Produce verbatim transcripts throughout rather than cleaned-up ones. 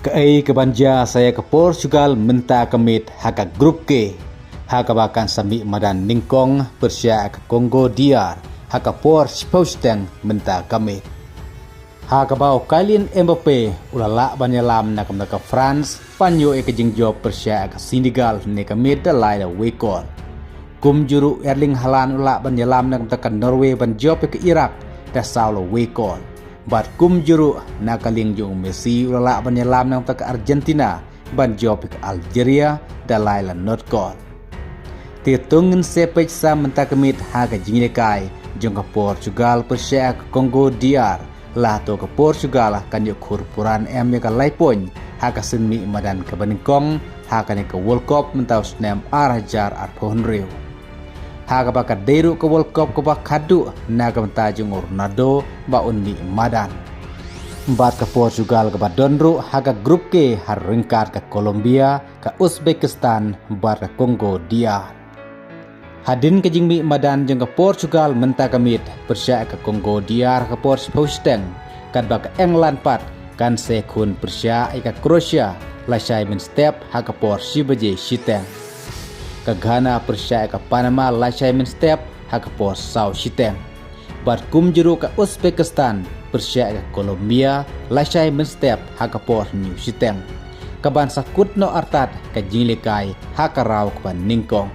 Kaei kaban jia sa ïa ka Portugal mynta ka miet ha ka Group K, ha kaba kan sa mih madan nyngkong pyrshah ïa ka Congo D R ha ka por shiphew shiteng mynta ka miet. Ha kaba u Kylian Mbappe u la lah ban ïalam na ka bynta ka France ban ïoh ïa ka jingjop pyrshah ïa ka Senegal ne ka miet da lai la wei kol. Kumjuh ruh Erling Haaland u la lah ban ïalam na ka bynta ka Norway ban jop ïa ka Iraq da saw la wei kol. Bad kumjuh ruh na ka liang jong u Messi u la lah ban ïalam na ka bynta ka Argentina ban jop ïa ka Algeria da lai la nod kol. Te to ngin sa peit sa mynta ka miet ha ka jingïalehkai jong ka Portugal pyrshah ïa ka Congo D R. La to ka Portugal kan ïoh khur pura ne em ïa ka lai point ha ka sien mih madan kaba nyngkong ha kane ka World Cup mynta u snem ar hajar arphew hynriew. Ha kaba ka dei ruh ka World Cup kaba khadduh na ka bynta jong u Ronaldo ba un mih madan. Bad ka Portugal kaba don ruh ha ka Group K ha ryngkat ka Colombia, ka Uzbekistan bad ka Congo D R. Hadien ka jingmih madan jong ka Portugal mynta ka miet pyrshah ïa ka Congo D R ha ka por shiphew shiteng, katba ka England pat kan sa ïakhun pyrshah ïa ka Croatia lashai mynstep ha ka por shi baje shiteng. Ka Ghana pyrshah ïa ka Panama lashai mynstep ha ka por saw shiteng. Bad kumjuh ruh ka Uzbekistan pyrshah ïa ka Colombia lashai mynstep ha ka por hynñiew shiteng, kaban sa kut noh artat ka jingïalehkai ha ka round kaba nyngkong.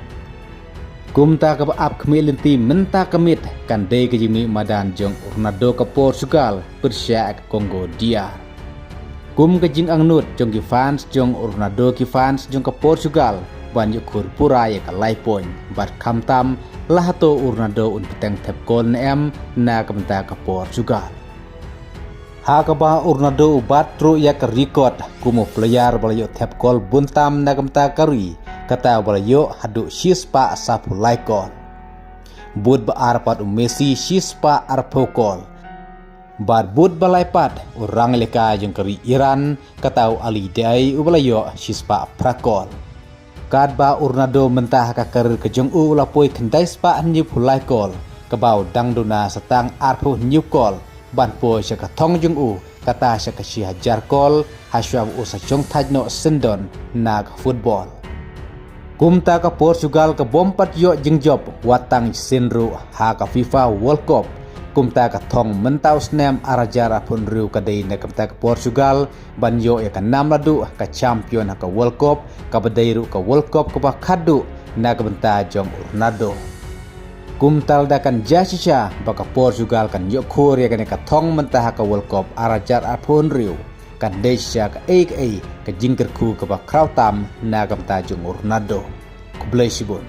Kumta kaba ap khmih lynti mynta ka miet kan dei ka jingmih madan jong u Ronaldo ka Portugal pyrshah ïa ka Congo D R. Kum ka jingangnud jong ki fans jong u Ronaldo ki fans jong ka Portugal ban ïoh khur pura ïa ka lai point bad khamtam la hato u Ronaldo un bteng thep kol ne em na ka bynta ka Portugal. Ha kaba u Ronaldo u bat ruh ïa ka record kum u player ba la ïoh thep kol bun tam na ka bynta ka ri, kata ba la ïoh haduh shispah saphew lai kol. Bud ba ar pat u Messi shispah arphew kol. Bad bud ba lai pat u rangïalehkai jong ka ri Iran, kata u Ali Daei uba la ïoh shispah phra kol. Katba u Ronaldo mynta ha ka career ka jong u u la poi khyndai spah hynñiewphew lai kol, kaba u dang duna sa tang arphew hynñiew kol ban poi sha ka thong jong u, kata sha ka shi hajar kol hashwa ba u sa shong thait noh syndon na ka football. Kumta ka Portugal ka bym pat ïoh jingjop wat tang shisien ruh ha ka FIFA World Cup. Kumta ka thong mynta u snem ar hajar arphew hynriew ka dei na ka bynta ka Portugal ban ïoh ïa ka nam la duh ka champion ha ka World Cup, kaba dei ruh ka World Cup kaba khadduh na ka bynta jong u Ronaldo. Kumta lada kan jia shisha ba ka Portugal kan ïoh khur ïa kane ka thong mynta ha ka World Cup ar hajar arphew hynriew, kan dei shisha kaei kaei ka jingkyrkhu kaba khraw tam na ka bynta jong u Ronaldo. Khublei shibun.